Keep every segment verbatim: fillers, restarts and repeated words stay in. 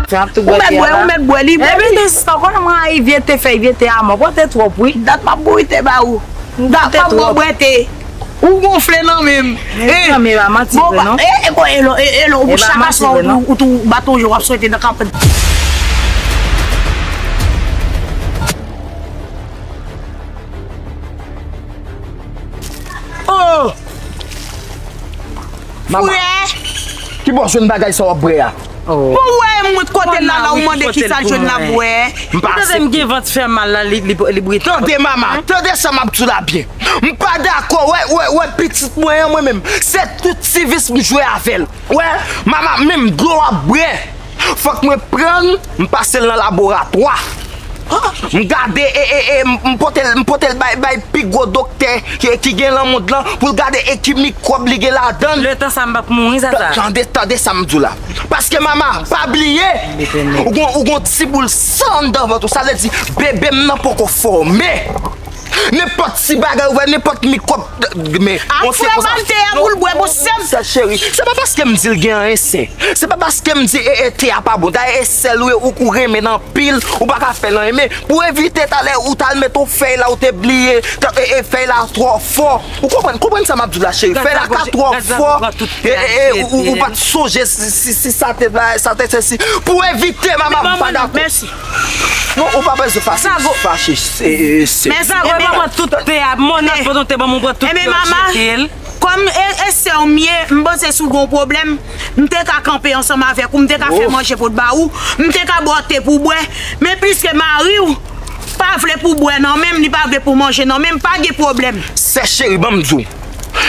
Ou mèt bwè, ou mèt bwè li. Epi tou sista, w konnen mwen rayi vye te fèy, vye te amò. Pote twòp, wi. Dat m ap bouri te ba ou. Dat m ap bwè te. Ou gonfle nan men m. Mezanmi, e pa manti vre non. E, e, bon, e lò, e, e lò, ou chak aswè ou tou, ou tou baton je w ap swete nan kapèt. Oh! Mama, frè, ki bò jwenn bagay sa w ap bwè a? Bon, wè, mwen kote l la, la, ou mande ki sa l jwenn la bwè. M pa aksepte. Tande m gen vant fè mal la, li, li, li brite. Tande, mama, tande sa m ap di w la byen. M pa dakò, wè, wè, wè, pitit mwen an, mwen menm. Se tout ti vis m jwe avè l. Wè, mama, menm dlo w ap bwè. Fòk mwen pran l, m pase l nan laboratwa. M gade, e, e, e, m, m pote l, m pote l bay, bay pi gwo doktè ki, ki gen nan mond lan pou l gade e ki mikwòb li gen ladan l. Letan sa m p ap mouri, Zaza. Tande, tande sa m di w la. Paske mama, pa bliye, ou gon, ou gon ti boul san anndan vant ou. Sa vle di, bebe m nan poko fòme. Nenpòt ti bagay ou wè, nenpòt mikwòb, men, a, frè, ba l te a pou l bwè, bon, sè m. Sè cheri, se pa paske m di l gen anyen sen. Se pa paske m di, e, e, te a pa bon. Dayè, e sèl ou, ou, ou renmen nan pil, ou pa ka fè l anyen. Men, pou evite talè, ou t al met yon fèy la, ou te bliye, e, e, fèy la twò fò. Ou konprann, konprann sa m ap di w la, cheri. Fèy la ka twò fò. E, e, e, ou, ou, ou pa t sonje si, si, si sa te, sa te, se si. Pou evite, mama, m pa dakò. Mèsi. Non, ou pa bezwen fache, fache, se, se. Men sa, mwen pran tout te a, mwen nan pote te ban mwen pran tout te a, jete l. Kòm e, e sè w m ye, m panse si w gen yon pwoblèm, m te ka kanpe ansanm avèk ou, m te ka fè manje pou t ba ou, m te ka ba w te pou w bwè. Men piske mari w pa vle pou w bwè nan men m, li pa vle pou w manje nan men m, pa gen pwoblèm. Sè cheri, ban m di w.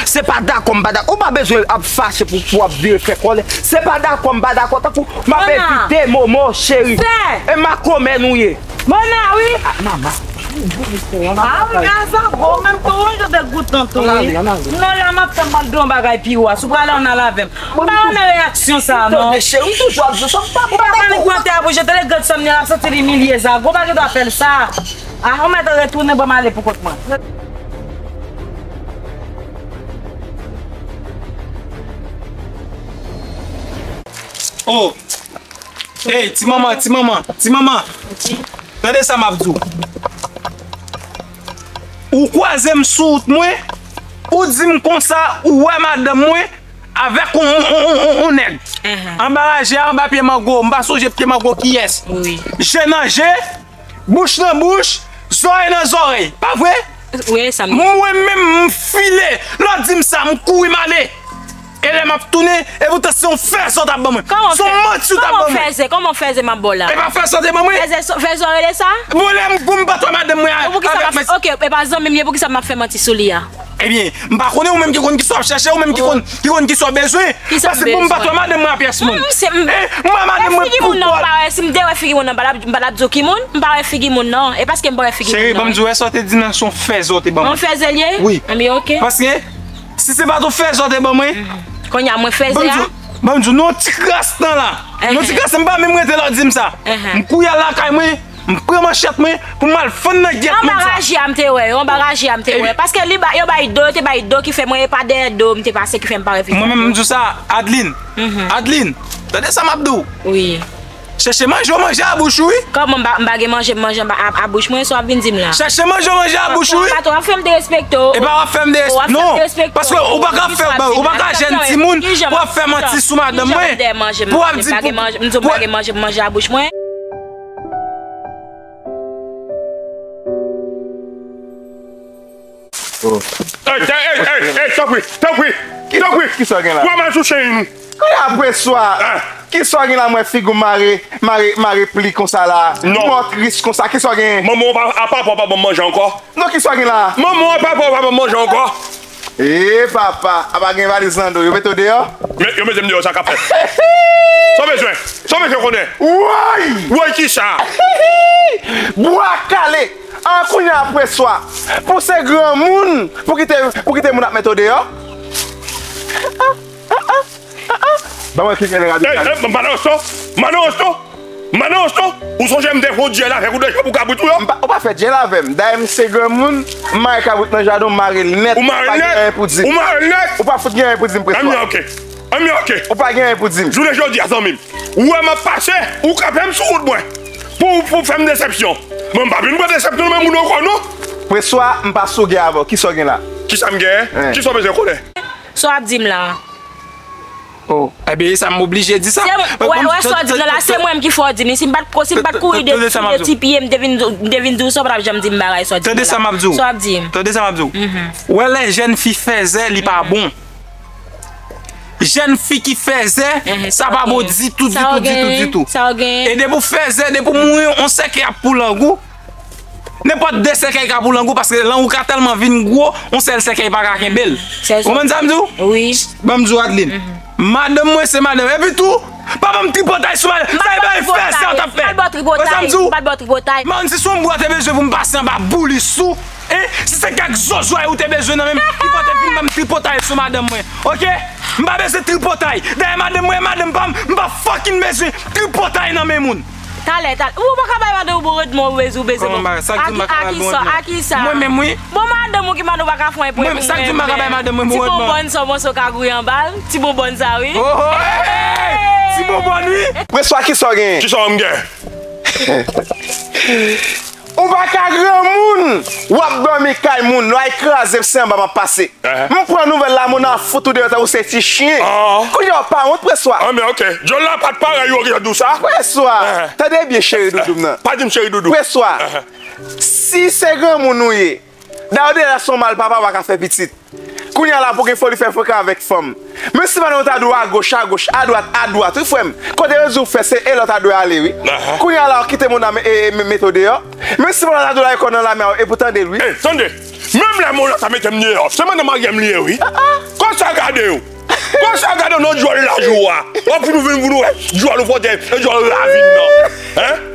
Se pa dakò, m pa dakò. Ou pa bezwen ap fache pou, pou w ap vire fè kòlè. Se pa dakò, m pa dakò. Tankou m ap evite momo, cheri. E makomè nou ye. Mona, wi. Ah, mama. Ah, wi, men sa bon, menm tou, wi, jan te goutan tou, wi. Non, la, m ap tann m ap di yon bagay pi wo a. Si w prale, ann al avè m. M pa renmen reyaksyon sa a, non. Tande, cheri, m toujou ap di w sa, m pa dakò. Ou pa ka ni pran te a pou jete, lè gad sa m ni l ap santi l imilye sa. Gwo bagay dwa fè l sa. Ah, ou mèt retounen ban m ale pou kont mwen. Oh! Ey, ti manman, ti manman, ti manman. Tande sa m ap di w. Ou kwaze m sou wout mwen, ou di m konsa, ou wè madanm mwen avèk on, on, on, on, on nèg. Anba raje a, anba pye mango, m pa sonje pye mango kiyès. Je nan je, bouch nan bouch, zòrèy nan zòrèy. Pa vre? Wi, sa m di. Mwen menm, m file. Lè w di m sa, m kouri m ale. E lè m ap tounen, e poutan se yon fèzè w t ap ban mwen. Se yon manti w t ap ban mwen. Kòman fèzè? Kòman fèzè m ap ba w la? E pa fèzè w te ban mwen? Fèzè, fèzè w rele sa? Bon, lè m, pou m bat wè madanm mwen avèk mèsi. Ok, e pa zanmi m ye, poukisa m ap fè manti sou li a? Ebyen, m pa konnen, ou menm ki konn kisa w ap chèche, ou menm ki konn, ki konn kisa w bezwen. Paske pou m pa twò madanm mwen a pyès moun. M wè madanm mwen pou kòd. Si m te wè figi moun nan, m pa t ap di w ki moun, m pa wè figi moun nan. E paske m pa wè figi moun nan. Cheri, ban m di w, wè sa w te di nan se yon fèzè w te ban mwen. Yon fèzè l ye? Wi. Ebyen, ok. Paske, si se pa t yon fèzè w te ban mwen. Kounye a, mwen fèzè a? Ban m di w, non, ti kras tan la. Non, ti kras, m pa menm rete lè w di m sa. M kouri al lakay mwen. M pran manchèt mwen pou m al fann nan gyèt moun sa. Anba raje a m te wè yo, anba raje a m te wè. Paske li ba, yo bay do, yo te bay do ki fè mwen, e pa dèyè do m te pase ki fè m pa wè figi. Mwen menm m di w sa, Adeline. Adeline, tande sa m ap di w. Wi. Chèche manje w manje a bouch ou wi. Kòman m pa, m pa gen manje m manje anba a, a bouch mwen, sa w ap vin di m la? Chèche manje w manje a bouch ou wi. Patwon, w ap fè m derespekte w. E pa w ap fè m derespekte, non. Paske ou pa ka fè, ou pa ka jèn timoun pou w ap fè manti sou madanm mwen. Pou w ap di pou, m di w m pa gen manje m manje a bouch mwen. Ey, ey, ey, ey, ey, tanpri, tanpri, tanpri. Kisa w gen la? Pran mal sou cheri nou. Kòman apre swa? Kisa w gen la, mwen figi w mare, mare, mare pli konsa la? Non. Mòtris konsa, kisa w gen? Manman w pa, apa w pa ban m manje ankò? Non, kisa w gen la? Manman w apa w pa ban m manje ankò? Ee papa, apa gen valiz nan do, yo mete w deyò? Yo mete m deyò, sa k ap fèt? Sa w bezwen? Sa w bezwen konnen? Woy! Woy kisa? Bwa kale! An kounye a apre swa, pou se granmoun, pou kite, pou kite moun ap mete w deyò? Ban mwen ki gen radikal. Ey, ey, Madan Rosto! Madan Rosto! Madan Rosto, ou sonje m te fè yon dyèl avèk ou deja pou kabrit ou yo? M pa, ou pa fè dyèl avè m. Dayè m se granmoun, m mare kabrit nan jaden, m mare l nèt. Ou mare l nèt? Ou pa fout gen anyen pou di m. Ou pa fout gen anyen pou di m, preswa. Ebyen, ok. Anben, oke. Ou pa gen anyen pou di m. Jounen jodi a, zanmi m, ou wè m ap pase, ou kanpe m sou wout mwen. Pou, pou fè m desepsyon. Mwen, m pa vin pran desepsyon nan men moun ankò, non. Preswa, m pa sou gè avè w. Kisa w gen la? Kisa m gen? Kisa w bezwen konnen? Sa w ap di m la? Oh. Ebyen, e sa m oblije di sa. Wè, wè, sa w di m nan la, se mwen menm ki fè w di m li. Si m pa t, si m pa t kouri de ti pye, m te vin, m te vin di w sa, w pa t ap janm di m bagay sa w di m nan la. Tande sa m ap di w. Sa w ap di m? Tande sa m ap di w. Wè, lè jèn fi fèzè, li pa bon. Jèn fi ki fèzè, sa pa bon ditou, ditou, ditou, ditou. Sa w gen? E depi w fèzè, depi w mouri, yon sèkèy ap pou lang ou. Nenpòt de sèkèy ka pou lang ou, paske lang ou ka tèlman vin gwo, yon sèl sèkèy pa ka kenbe l. Ou konprann sa m di w? Wi. Ban m di w, Adeline. Madanm mwen se madanm. Epi tou, pa ban m tripotay sou madanm. Sa e bagay fèzè w t ap fè. Ou konprann sa m di w? Madanm, si se yon bwa w te bezwen pou m pase anba boulis ou, en, si se kèk zozway ou te bezwen nan men m, ki pote vin ban m tripotay sou madanm mwen. Oke? M pa bezwen tripotay. Dayè madanm mwen, madanm pa m, m pa fucking bezwen tripotay nan men moun. Talè, talè. Ou pa ka bay madanm ou bon randman ou bezwen, ou bezwen. Kòman bagay? Sa k di m pa ka bay bon randman? A ki sa? Mwen menm, wi. Bon, madanm ou ki madanm ou pa ka fè yon pwen pou mwen. Sa k di m pa ka bay madanm mwen bon randman? Ti bonbòn sa w panse w ka gouye anba l? Ti bonbòn sa, wi. Oh, oh, hey, hey, hey! Ti bonbòn, wi. Preswa, kisa w genyen? Kisa w genyen? Ou pa ka granmoun, w ap dòmi kay moun, lè w al kraze m, se anba m ap pase. M pran nouvèl la, mona fout ou deyò tankou se ti chen. Kounye a w pa wont, Preswa? Anben, oke. Djòl la pa t parèy ou, oke, jan w di w sa. Preswa, tande byen, cheri doudou m nan. Pa di m cheri doudou. Preswa, si se granmoun ou ye, dayè w deja se yon malpapa, w pa ka fè pitit. Kounye a la pou gen foli fè frekan avèk fanm. Men si madanm ou ta di w agoch, agoch, adwat, adwat, wi, frè m. Kote yo di w fè, se e lè w ta dwe ale, wi. Kounye a la, w kite mona e, e, mete w deyò. Men si mona ta di w l al lekòl nan lame a, e pou tande l, wi. Ey, tande! Menm lè mona ta mete m deyò, se manman maryè m li ye, wi. Konsa gade w! Konsa gade w nan djòl laj ou a! W ap fout ou vin pou nou wè djòl ou fòtè, e djòl ravin nan. Hein?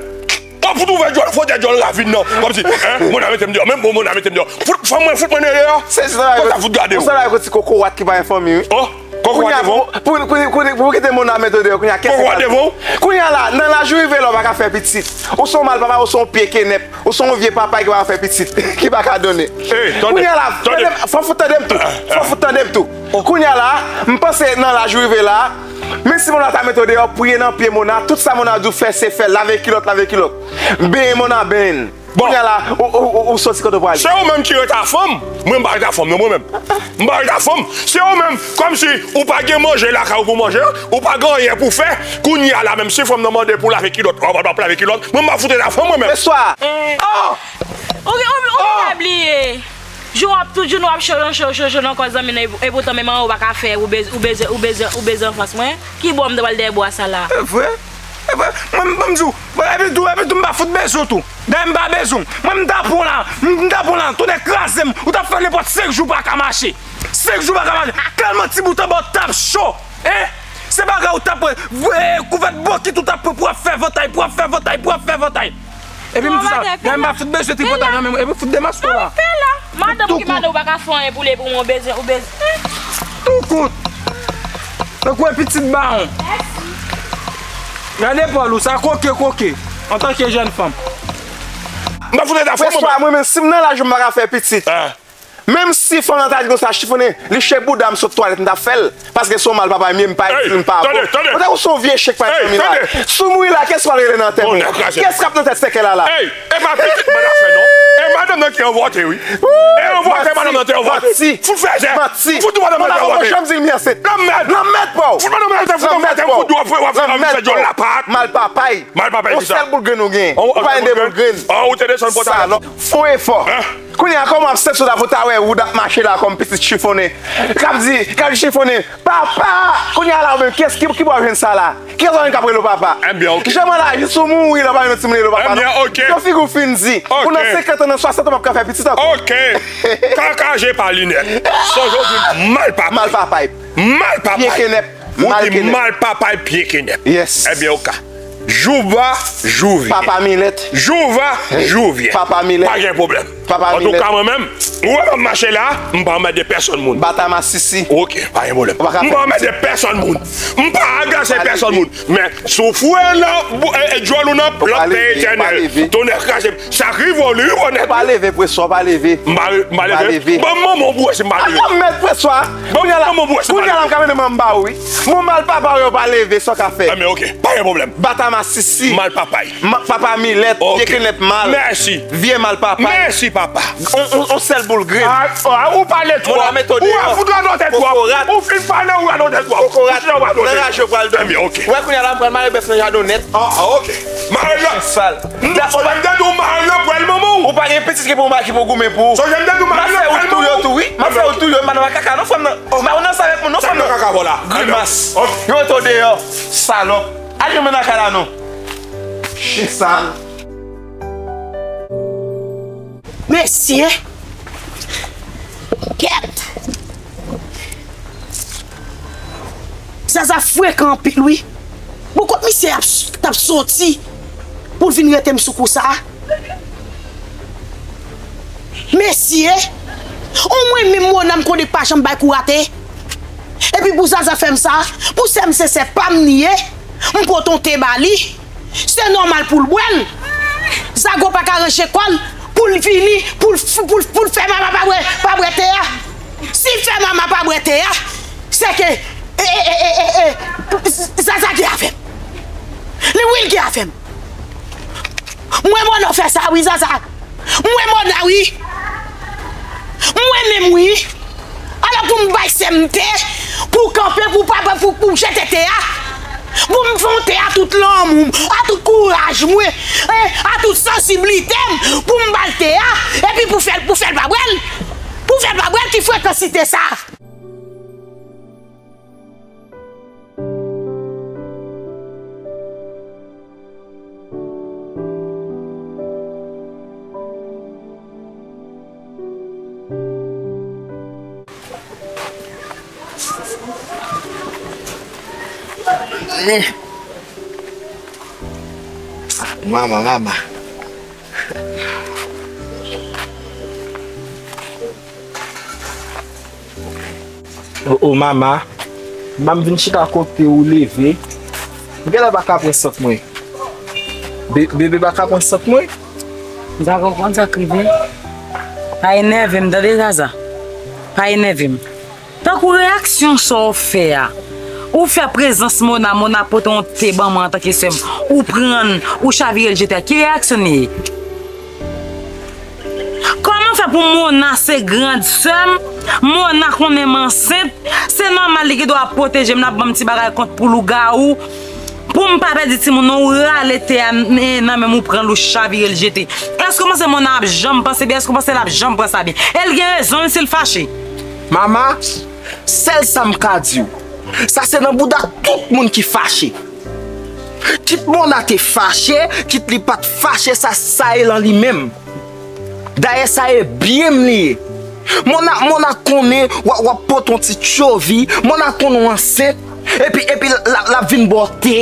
W ap fout ou wè djòl fòtè, djòl ravin nan. Kòmsi, hein? Mona mete m deyò, menm bon mona mete m deyò. Fout, fanm mwen fout mwen deyò. Konsa fout gade w. Ou sanble ak yon ti kokorat ki pa gen fanmi, wi. Oh! Kokorat devan w. Pou, pou, pou, pou, pou kite mona mete w deyò, kounye a kèt. Kokorat devan w. Kounye a la, nan laj ou rive la, w pa ka fè pitit. Ou se yon malpapa, ou se yon pye kenèp, ou se yon vye papay ki pa ka fè pitit, ki pa ka donnen. Ey, tande. Kounye a la, tande m, fò w fout tande m tou. Fò w fout tande m tou. Kounye a la, m panse nan laj ou rive la, men si mona ta mete w deyò, priye nan pye mona, tout sa mona di w fè, se fè, lave kilòt, lave kilòt. Benyen mona, benyen. Bon. Kounye a la, ou, ou, ou, ou soti kote w prale. Se ou menm ki ret a fanm. Mwen, m pa ret a fanm, non, mwen menm. M pa ret a fanm. Se ou menm, kòmsi ou pa gen manje lakay ou pou manje, ou pa gen anyen pou fè. Kounye a la, menm si fanm nan mande pou lave kilòt, w ap, w ap lave kilòt. Mwen, m pa fout ret a fanm, mwen menm. Preswa. Oh! Ou, ou, ou, ou bliye. Jou w ap tout jounen w ap chonjon, chonjon, chonjon nan kò zanmi nan, epoutan menm anyen ou pa ka fè, ou bez-, ou bezwen, ou bezwen, ou bezwen anfans mwen. Ki bò m ta pral dèyè bwa sa la? E vre? E vre? Mwen, m, m di w, bon, epi tou, epi tou, m pa fout bezwen w tou. Dayè m pa bezwen w. Mwen, m ta pran w la, m, m ta pran w la, tonnè kraze m. Ou t ap fè nenpòt senk jou pa ka mache. Senk jou pa ka mache. Tèlman ti bout anba w t ap cho. Hein? Se bagay ou t ap pran, vre, kouvèt bokit ou t ap pran pou w ap fè vantay, pou w ap fè vantay, pou w ap fè vantay. Epi m di sa, dayè m pa fout bezwen tripotay nan men mwen, epi fout demaske w la. Madanm ou ki madanm ou pa ka fè anyen pou li, pou mwen, ou bezwen, ou bezwen. Tou kout. Tankou yon pitit bawon. Gade pòl ou, sa koke, koke. Antanke jèn fanm. M pa fout ret a fanm, mwen. Preswa, mwen menm, si m nan laj ou, m pa ka fè pitit. Menm si fanm nan ta di konsa, chifonnen, liche bouda m sot twalèt, m t ap fè l. Paske se yon malpapa m ye, m pa itil, m pa bon. Ou tankou se yon vye echèk pa gen fanmi la. Si w mouri la, kiyès ki pral rele nan antèman w? Kiyès k ap nan tèt sèkèy la la? Ey, e pa pitit mwen ap fè non. E madanm nan ki anvòte, wi. E anvòte madanm nan te anvòte. Manti. Fout fèzè. Manti. Fout di madanm nan te anvòte. Mwen pa janm di l m ansent. Lanmèd. Lanmèd pa w. Fout madanm nan te fout anvòte, fout di w ap fè, w ap fè djòl lapat. Malpapay. Malpapay ki sa? Yon sèl bout grenn ou gen. Ou pa gen de bout grenn. Ou te desann pòtay. Salòp. Fè yon efò. Hein? Kounye a, kòman w ap sèt sou la pou w ta wè wood ap mache la kòm pitit chifonnen? K ap di, k ap di chifonnen, papa! Kounye a la, ou menm, kiyès ki, ki bò w jwenn sa la? Kiyès w jwenn k ap rele w papa? Ebyen, oke. Jan mwen la, jis ou mouri la, w pa jwenn yon timoun rele w papa, non. Ebyen, oke. Jan figi w fin di, ou nan senkant an, nan swasant an, w p ap ka fè pitit ankò. Oke. Kaka je pa linèt. Sonje w di malpapay. Malpapay. Malpapay. Pye kenèp. Ou di malpapay pye kenèp. Yes. Ebyen, oke. Jou va, jou vyen. Papa milèt. Jou va, jou vyen. Papa milèt. Pa gen pwoblèm. Papa Milèt. Antouka, mwen menm, ou wè m ap mache la, m pa anmède pèsonn moun. Bata masisi. Ok, pa gen pwoblèm. M pa anmède pèsonn moun. M pa agase pèsonn moun. Men, si w foure nan bou- e, e, djòl ou nan lòt peyi etènèl, tonnè kraze m. Sa k rive w, li rive w nèt. Ou pa leve, preswa, ou pa leve. M pa, m pa leve. Ban m manman w pou wè si m pa leve. Ban m manman w pou wè si m pa leve. Ban m manman w pou wè si m pa leve. Kounye a la, m ka mennen manman ba ou, wi. Manman l papa w yo pa leve, sa w ka fè. Enben, ok. Pa gen pwoblèm. Bata masisi. Mal papay. Ma- Papa Milèt, ok. Pye kenèp mal. Mèsi. Vye mal papay. Mèsi, papa. On, on, on sèl boul grenn. Ah, ah, ou pale twòp. Ou la mete w deyò. Ou fout radote twòp. Kokorat. Ou fin pale, ou radote twòp. Kokorat. Ou radote. Nan raje w pral dòmi. Enben, ok. Wè, kounye a la, m pral mare bèf nan jaden w nèt. Ah, ah, ok. Mare l. Sal. M te di w mare l nan pwèl manman w. Ou pa gen pitit ki pou ma-, ki pou goumen pou ou. Sonje m te di w mare l nan pwèl manman w. M ap fè ou touye w tou, wi. M ap fè ou touye w, m pa nan kaka non, frè m nan. M pa nan sa avèk moun non, frè m nan. Sa nan kaka vòlò. Grimas. Ok. Yo mete w deyò, salòp. Al jwenn mwen nan kay la non. Chen sal. Mesye! Kèt! Zaza frekan anpil, wi. Bon, kot misye ap, t ap soti pou l vin rete m sou kou sa a? Mesye! Omwen menm Mona m konnen pa janm bay kou rate. Epi pou Zaza fè m sa, pou sè m se sè pa m li ye, m pote yon te ba li. Se nòmal pou l bwè l. Zago pa ka ranje kò l pou l vini, pou l, pou l, pou l fè mama pa bwè, pa bwè te a. Si l fè mama pa bwè te a, se ke, e, e, Zaza gen afè m. Li, wi, l gen afè m. Mwen Mona fè sa, wi, Zaza. Mwen Mona, wi. Mwen menm, wi. Alò pou m bay sè m te, pou kanpe, pou pa, pou, pou jete te a. Pou m fè yon te a tout lanmou m, a tout kouraj mwen, e, a tout sansiblite m, pou m ba l te a, epi pou fè l, pou fè l pa bwè l. Pou fè l pa bwè l, ki frekansite sa? Mama, mama. O, o, mama, m vin chita kote ou leve. M genlè pa ka pran sant mwen. Be-, bebe pa ka pran sant mwen. Zaza, ou konn sa k rive? Pa enève m, tande, Zaza. Pa enève m. Tankou reyaksyon sa w fè a, ou fè prezans Mona, Mona pote yon te ban mwen antanke sè m, ou pran l, ou chavire l jete a. Ki reyaksyon li ye? Kòman fè pou Mona se grand sè m, Mona konnen m ansent, se nòmal li gen dwa ap pwoteje m, l ap ban m ti bagay kont pou lougawou, pou m pa pèdi timoun nan, ou rale te a n-, nan men m, ou pran l, ou chavire l jete. Èske w panse Mona ap janm panse byen? Èske w panse l ap janm pran sa byen? E l gen rezon l si l fache. Mama, sèl sa m ka di w, sa se nan bouda tout moun ki fache. Kit Mona te fache, kit li pa t fache, sa, sa e lan li menm. Dayè, sa e byen m li ye. Mona, Mona konnen w ap, w ap pote yon ti tchovi, Mona konnen w ansent, epi, epi l ap, l ap vin ba w te.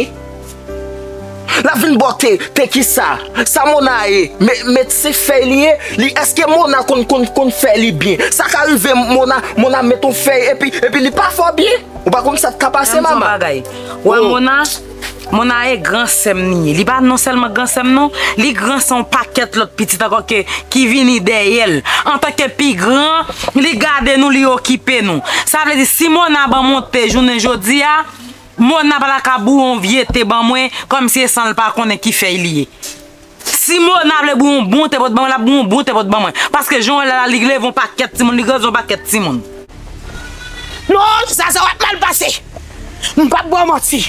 L ap vin ba w te, te kisa? Sa Mona ye? Me-, medsen fèy li ye? Li, èske Mona konn, konn, konn fèy li byen? Sa ka rive Mona, Mona met yon fèy epi, epi li pa fè w byen? Ou pa konn sa k ka pase, mama? Wè Mona, Mona e gran sè m li ye. Li pa non sèlman gran sè m non, li gran sè yon pakèt lòt pitit ankò ke, ki vini dèyè l. Antanke pi gran, li gade nou, li okipe nou. Sa vle di, si Mona ban m yon te jounen jodi a, Mona pa ta ka bouyi yon vye te ban mwen, kòmsi e san l pa konnen ki fèy li ye. Si Mona vle bouyi yon bon te pot ban mwen, l ap bouyi yon bon te pot ban mwen. Paske jan w wè l la, li leve yon pakèt timoun, li granmoun yon pakèt timoun. Non, Zaza, w ap mal pase. M p ap ba w manti.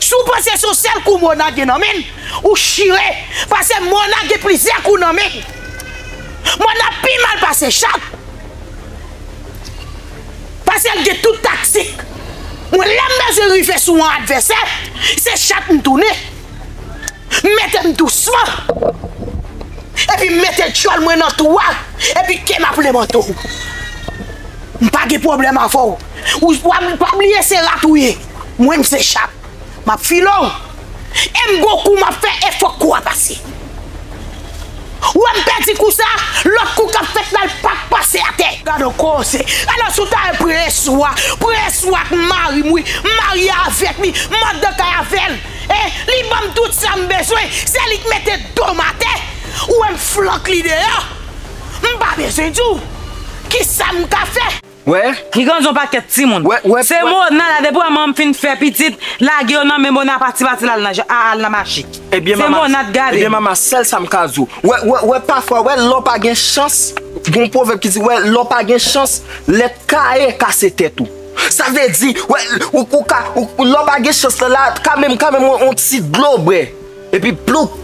Si w panse se yon sèl kou Mona gen nan men l, ou chire. Paske Mona gen plizyè kou nan men l. Mona pi mal pase chat. Paske l gen tout taktik. Mwen, lè m bezwen rive sou yon advèsè, se chat m tounen. M mete m dousman. Epi m mete djòl mwen nan twou a. Epi ke m ap levanto w. M pa gen pwoblèm avè w. Ou pa, pa bliye se rat ou ye. Mwen, m se chat. M ap file w. E m gon kou m ap fè e fòk kou a pase. Ou wè m pèdi kou sa, lòt kou k ap fèt la, l p ap pase atè. Gade yon koze. Alò, si w ta wè preswa, preswa ak mari m, wi, m marye avèk li, m anndan kay avè l. E, li ban m tout sa m bezwen, se li k mete do m atè. Ou wè m flank li deyò. M pa bezwen di w kisa m ka fè. Wè. Li grandi yon pakèt timoun. Wè, wè, Se wè. Mona la, depi wè manman m fin fè pitit, lage yo nan men Mona, pati pati l al nan, al nan mache. Ebyen, Se mama, Mona t gade. Ebyen, mama, sèl sa m ka di w. Wè, wè, wè, pafwa, wè, lè w pa gen chans, gon pwovèb ki di, wè, lè w pa gen chans, lèt kaye kase tèt ou. Sa vle di, wè, ou, ou ka, ou, ou, lè w pa gen chans la, la, kanmenm, kanmenm, on, on ti dlo bwè. Epi ploup.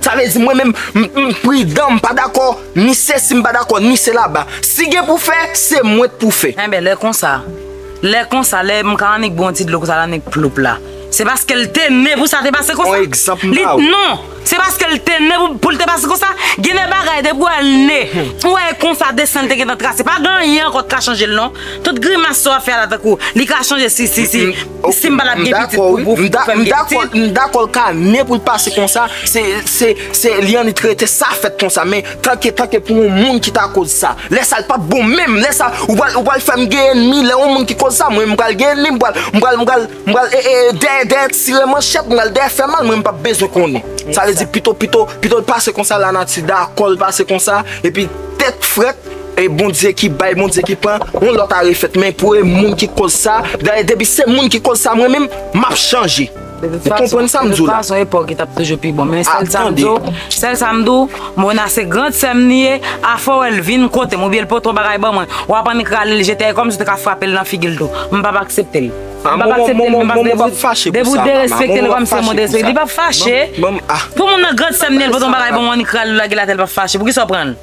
Sa vle di mwen menm, m, m pridan, m pa dakò, ni se si m pa dakò, ni se laba. Si gen pou fè, se mwen k pou fè. Enben, lè konsa, lè konsa, lè m ka annik bwè yon ti dlo konsa, l annik ploup la. Se paske l te ne pou sa te pase konsa. On egzanp m Li, ba w. Non, se paske l te ne pou, pou l te pase konsa. Gen de bagay, depi w wè l ne, ou wè konsa, desten l te gentan trase. Pa gen anyen ankò k ka chanje l, non. Tout grimas sa w ap fè a la, tankou, li ka chanje si, si, si, M, m, si m pa t ap m gen pitit dakò, pou, wi. pou, M da-, pou fè m m gen dakò, pitit. M dakò l ka ne pou l pase konsa, se, se, se li annik rete sa fèt konsa, men tanke, tanke pou yon moun ki ta koz sa, lè sa l p ap bon menm, lè sa, ou pral, ou pral fè m gen ènmi, lè yon moun ki koz sa, mwen, m pral gen ènmi, m pral, m pral, m pral, m pral, e, e, dèyè, dèyè tire manchèt, m pral dèyè fè mal, mwen, m p ap bezwen konnen. Sa vle di pito, pito, pito l pase konsa, lanati dakò l pase konsa, epi tèt frèt, e Bondye ki bay, Bondye ki pran, yon lòt a refèt. Men pou e moun ki koz sa, dayè depi se moun ki koz sa, mwen menm, m ap chanje. Ou konprann sa m di w la? De tout fason, epòk li t ap toujou pi bon. Men sèl sa m di w, sèl sa m di w, Mona se grann sè m li ye, afè w wè l vin kote m, oubyen l pote yon bagay ban mwen, w ap annik rale l jete, e kòmsi w te ka frape l nan figi l tou. M p ap aksepte l. M p ap aksepte l, men paske depi w derespekte l kòmsi se moun derespekte. Li p ap fache. Pou moun nan grann sè m li ye, l pote yon bagay ban mwen, annik rale l lage l atè, l p ap fache. Poukisa w pran l?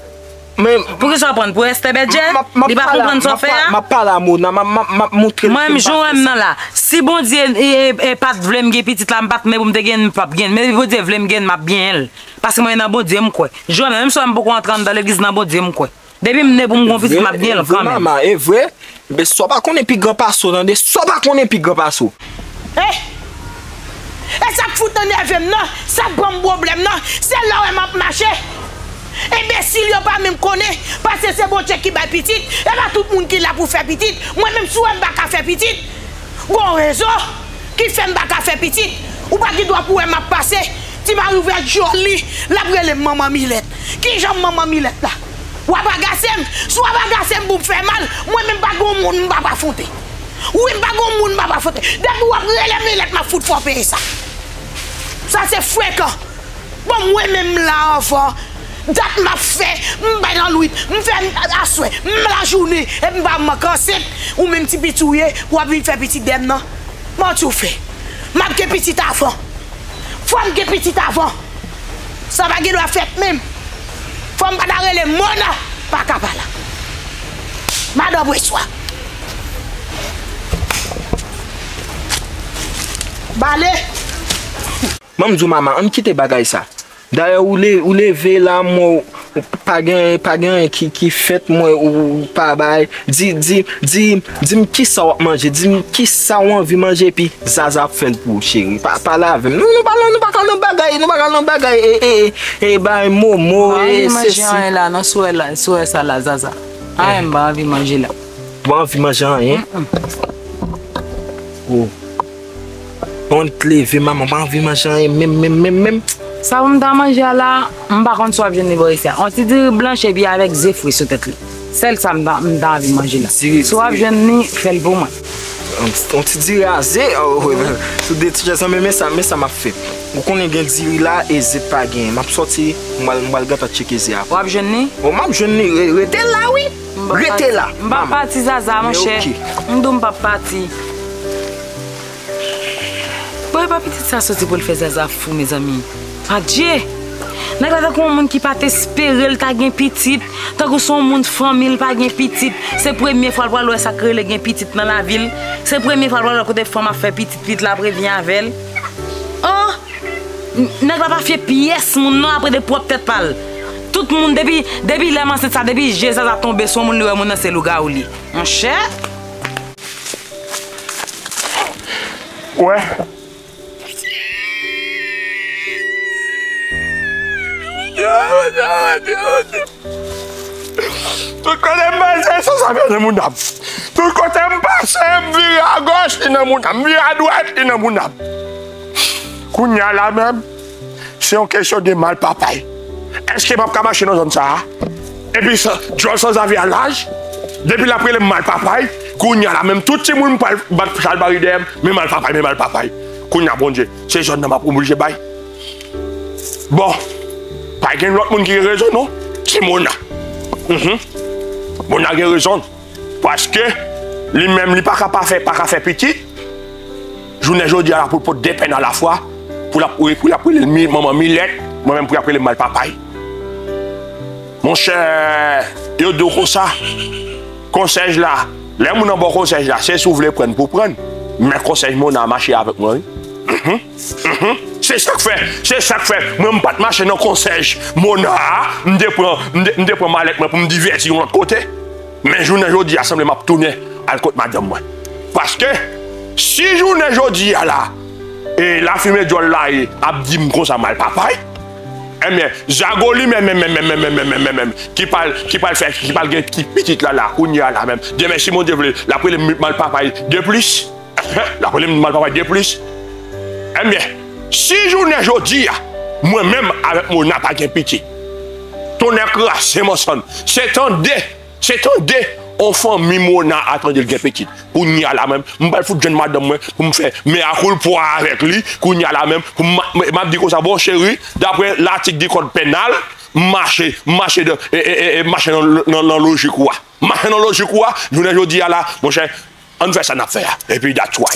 Men Poukisa w pran l pou Esther Bèdjè? M ap, m ap Li pa pale a, konprann sa w m ap fè pa-, a? M ap pale a Mona, m ap, m ap, m ap montre l Mwen menm, jan w wè m nan la, si Bondye e, e, e pa t vle m gen pitit la, m pa t ne pou m te gen l, m p ap gen l. Men Bondye vle m gen l, m ap gen l. Paske mwen nan Bondye m kwè. Jan w wè m nan, menm si w wè m poko antre anndan legliz, nan Bondye m kwè. Depi m ne pou m gon pitit, m ap gen l kanmenm. E vre, mama, e vre. Men sa w pa konnen pi gran pase w, tande? Sa w pa konnen pi gran pase w. Eh! E sa k fout enève m nan, sa k ban m pwoblèm nan, se lè w wè m ap mache. Enbesil yo pa menm konnen, paske se Bondye ki bay pitit, e pa tout moun ki la pou fè pitit. Mwen menm, si w wè m pa ka fè pitit, gon rezon ki fè m pa ka fè pitit. Ou pa gen dwa pou wè m ap pase, ti mari w vè joli, l ap rele m manman Milèt. Kijan m manman Milèt la? W ap agase m. Si w ap agase m pou m fè mal, mwen menm pa gen moun m p ap afwonte. Wi, m pa gen moun m p ap afwonte. Depi w ap rele m Milèt, m ap fout fè w peye sa. Sa se frekan. Bon, mwen menm m la anvan. Dat m ap fè, m bay nan lwit, m fè aswè, m lajounen, epi m pa manke ansent, ou menm ti piti w ye, w ap vin fè pitit dèyè m nan. Manti w fè. M ap gen pitit avan. Fò m gen pitit avan. Sa pa gen dwa fèt menm. Fò m pa ta rele Mona, pa ka pa la. Madan Preswa. Bale. Ban m di w, mama, ann kite bagay sa. Dayè, ou le-, ou leve la, mwen, ou pa gen, pa gen anyen ki, ki fèt, mwen, ou, ou pa bay. Di, di, di, di m kisa w ap manje, di m kisa w anvi manje, epi Zaza ap fè l pou ou, cheri. Pa, pale avè m. Nou, nou pa, nou pa ka nan bagay, nou pa ka nan bagay, e, e, e, e, bay momo, e, sesi. M pa anvi manje anyen la, non, sou wè la, sou wè sa la, Zaza. Anyen m pa anvi manje la. Ou pa anvi manje anyen? Mm-mm. Oh. Bon, t leve, manman, pa anvi manje anyen, menm, menm, menm, menm. Sa pou m ta manje a la, m pa konn si w ap jwenn li bò isi a. On ti diri blanch epi avèk ze fri sou tèt li. Sèl sa m ta, m ta anvi manje la. Si w ap jwenn li, fè l pou mwen. On, on ti diri a ze, oh, oh, oh, sou de ti chèz, men, men sa, men sa m ap fè. Ou konnen gen diri la e ze pa genyen. M ap sòti, m pral, m pral gentan tcheke ze a. W ap jwenn li? Oh, m ap jwenn li, re-, rete la, wi. Rete la. M pa pati, Zaza, monchè. M di w m pa pati. Bon, e pa pitit sa soti pou l fè Zaza fou, mezanmi. Adje! Nèg la tankou yon moun ki pa t espere l ta gen pitit, tankou se yon moun fanmi l pa gen pitit. Se premye fwa l pral wè sa k rele gen pitit nan lavi l. Se premye fwa l pral wè kote fanm ap fè pitit, pitit la ap revyen avè l. Oh! N-, nèg la pa fye pyès moun non, apre de pwòp tèt pa l. Tout moun, depi, depi lè m ansent sa, depi je Zaza tonbe sou yon moun, li wè moun nan se lougawou li. Monchè. Wè. Tout kote m pase, sanzave nan mouda m. Tout kote m pase, m vire agòch, li nan mouda m. M vire adwat, li nan mouda m. Kounye a la menm, se yon kesyon de mal papay. Èske m ap ka mache nan zòn sa a? Epi sa, djòl sanzave a laj. Depi l ap rele m mal papay, kounye a la menm, tout timoun m pral bat chalbari dèyè m, men mal papay, men mal papay. Kounye a, Bondye, se zòn nan m ap oblije bay. Bon, pa gen lòt moun ki gen rezon, non. Se Mona. Mhm. Mona gen rezon. Paske li menm, li pa ka pa fè, pa ka fè pitit. Jounen jodi a la, pou l pot de pèn alafwa, pou l ap, pou l ap rele l mi, manman Milèt, mwen menm pou l ap rele m mal papay. Monchè, yo di w konsa, konsèj la, lè moun nan ba w konsèj la, se si w vle prann pou w prann. Men konsèj Mona mache avèk mwen, wi. Mhm, mhm. Se sa k fè, se sa k fè, mwen m pa t mache nan konsèj Mona a, m te pran, m te, m te pran malèt mwen pou m divèti yon lòt kote. Men jounen jodi a, sanble m ap tounen al kot madanm mwen. Paske, si jounen jodi a la, e lafimen djòl la e ap di m konsa mal papay, ebyen, zago li menm, menm, menm, ki pral, ki pral fè, ki pral gen ti pitit la, la, kounye a la menm. Demen, si Bondye vle, l ap rele m mal papay de plis. L ap rele m mal papay de plis. Ebyen, si jounen jodi a, mwen menm avèk Mona pa gen pitit, tonnè kraze m ansanm. Se tande, se tande on fanmi Mona a tande l gen pitit. Kounye a la menm, m pral fout jwenn madanm mwen pou m fè mea culpa avèk li. Kounye a la menm, pou m, m, m ap di konsa, bon cheri, daprè latik di kòd pènal, m mache, m mache de, e, e, e, e, m mache nan, nan, nan lojik ou a. M mache nan lojik ou a, jounen jodi a la, monchè, ann fè sa n ap fè a. Epi that's why.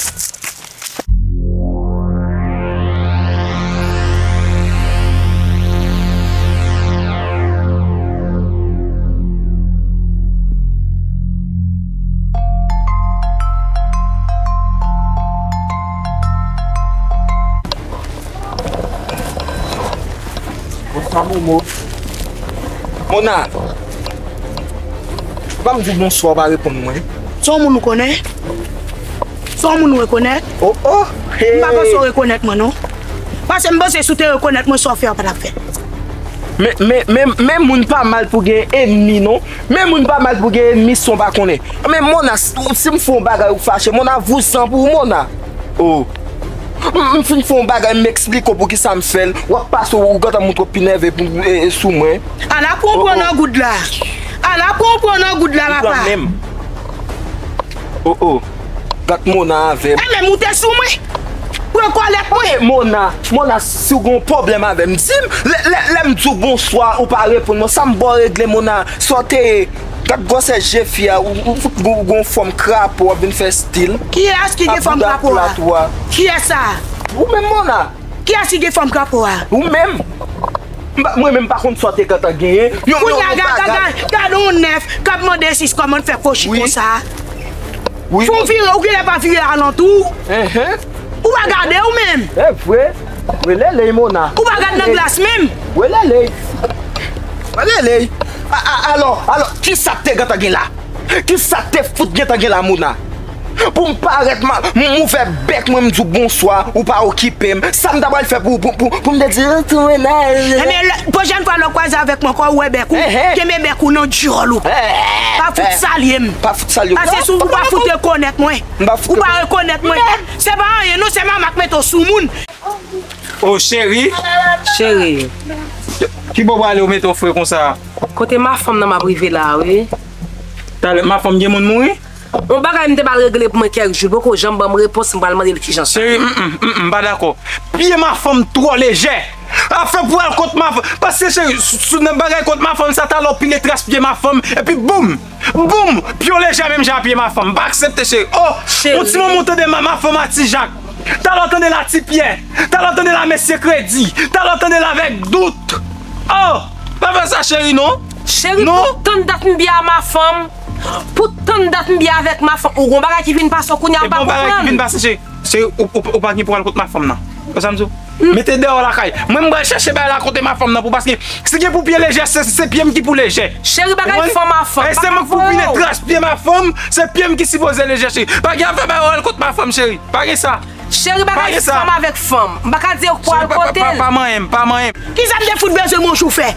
Bonswa, Momo. Mona. Ou pa m di bonswa, ou pa reponn mwen. Se yon moun ou konnen? Se yon moun ou rekonèt? Oh, oh, hey. M pa panse w rekonèt mwen, non. Paske m panse si w te rekonèt mwen, sa w fè a pa t ap fèt. Men, men, men, men moun pa mal pou gen ènmi, non. Men moun pa mal pou gen ènmi san w pa konnen. Men Mona, si, si m fè yon bagay ou fache, Mona, vouzan pou ou, Mona. Oh. M, m fin fè yon bagay, m eksplike w poukisa m fè l. W ap pase, ou gentan montre w pi nève pou, e, e, sou mwen. Ala pran w pran nan goud la. Ala pran w pran nan goud la, papa. Oh, oh. Gad Mona avè m. E menm ou te sou mwen. Pran kòlèt mwen. E Mona, Mona, si w gen yon pwoblèm avè m, di m. Lè, lè, lè m di w bonswa, ou pa reponn mwen. Sa m ba w regle, Mona. Sa w te ye. Gad gwosè je fi a, ou, ou, ou, ou gon fòm krapo, w ap vin fè stil. Kiyès ki gen fòm krapo a? Kiyès sa? Ou menm, Mona. Kiyès ki gen fòm krapo a? Ou menm. M pa, mwen menm pa konn sa w te gentan genyen. Yon, yon, yon bagay. Kounye a, gad, gad, gad, gad yon nèf k ap mande sis kòman l fè kwochi konsa. Wi. Fè w vire, ou genlè pa vire alantou. Enhen. Ou pa gade ou menm. E vre. Weleley, Mona. Ou pa gad nan glas menm. Weleley. Weleley. A, a, alò, alò, kisa k te gentan gen la? Kisa k te fout gentan gen la, Mona? Pou m parèt, m, m ouvè bèk mwen, m di w bonswa, ou pa okipe m. Sa m ta pral fè pou, pou, pou, pou m te di, "Retourne." Ebyen, lè, pwochèn fwa lè w kwaze avèk mwen ankò, ou wè bèk ou, kenbe bèk ou nan djòl ou. Pa fout salye m. Pa fout salye m. Paske si w pa fout rekonèt mwen, ou pa rekonèt mwen. Se pa anyen non, se mama k mete w sou moun. Oh, cheri. Cheri. Ki bò w prale ou mete w fre konsa? Kote mafanm nan m ap rive la, wi. Talè, mafanm gen moun mouri? Yon bagay m te pral regle pou mwen kèk jou, l poko janm ban m repons, m pral mande l kijan sa. Cheri, m, m, m, m pa dakò. Pye mafanm twò lejè. Afè pou al kot mafanm. Paske, cheri, sou, sou nan bagay kot mafanm sa, talè w pile tras pye mafanm, epi boum! Boum! Pye w lejè menm jan a pye mafanm. M pa aksepte, cheri. Oh! Yon ti moman w tande ma, mafanm a Ti Jak. Talè w tande l a Ti Pyè. Talè w tande l a Mesye Kredi. Talè w tande l avèk Dout. Oh! Pa fè sa, cheri, non. Cheri, pou tann dat m byen a mafanm. Pou tann dat m byen avèk mafanm. Ou gon bagay ki vin pase w kounye a, ou pa konprann. E bon bagay ki vin pase, cheri. Cheri, ou, ou, ou pa gen pou al kot mafanm nan. Wè sa m di w? Mete deyò lakay. Mwen, m pral chèche bagay la kote mafanm nan pou, paske si gen pou pye lejè, se, se pye m ki pou lejè. Cheri, bagay fanm a fanm. E se mwen k pou pile tras pye mafanm, se pye m ki sipoze lejè, cheri. Pa gen afè bagay al kot mafanm, cheri. Pa gen sa. Cheri, bagay fanm avèk fanm. M pa ka di w pou al kote l. Pa manyen m, pa manyen m. Kisa m te fout bezwen bonjou fè?